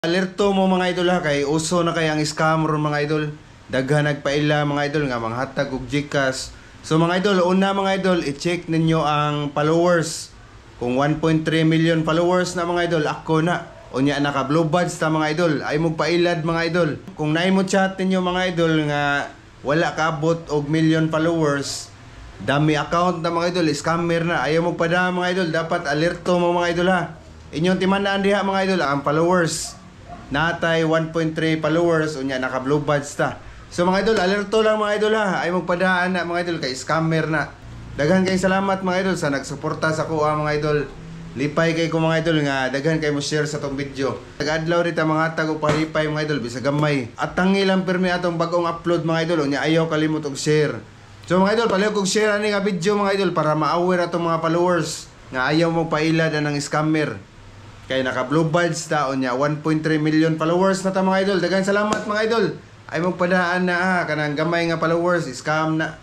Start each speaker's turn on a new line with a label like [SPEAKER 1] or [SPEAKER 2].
[SPEAKER 1] Alerto mo, mga idol, ha, kay uso na kay ang scam ron, mga idol. Daghan nagpaila, mga idol, nga manghatag og GCash. So mga idol, una, mga idol, i-check ninyo ang followers. Kung 1.3 million followers na, mga idol, ako na. Unya naka blue badge ta, mga idol, ay mo pailad, mga idol. Kung naay mo chat ninyo, mga idol, nga wala kaabot og million followers, dummy account na, mga idol, scammer na. Ayaw mo pada, mga idol, dapat alerto mo, mga idol, ha. Inyong timanaan diha, mga idol, ang followers. Natay 1.3 followers, unya naka blue badge ta. So mga idol, alerto lang, mga idol, ha. Ay magpadaan na, mga idol, kay scammer na. Daghan kay salamat, mga idol, sa nagsuporta sa kuha, mga idol. Lipay kay ko, mga idol, nga daghan kay mo share sa tong video. Tagadlaw rita mga tag og palipay, mga idol, bisag gamay. At tangi lang pirmi atong bagong upload, mga idol, unya ayaw kalimot og share. So mga idol, palihog og share ani nga video, mga idol, para ma-aware atong mga followers nga ayaw mo pailad ang scammer. Kay naka blue badge ta, unya 1.3 million followers na ta, mga idol. Daghan salamat, mga idol. Ay magpadaan na ha, kanang gamay nga followers, scam na.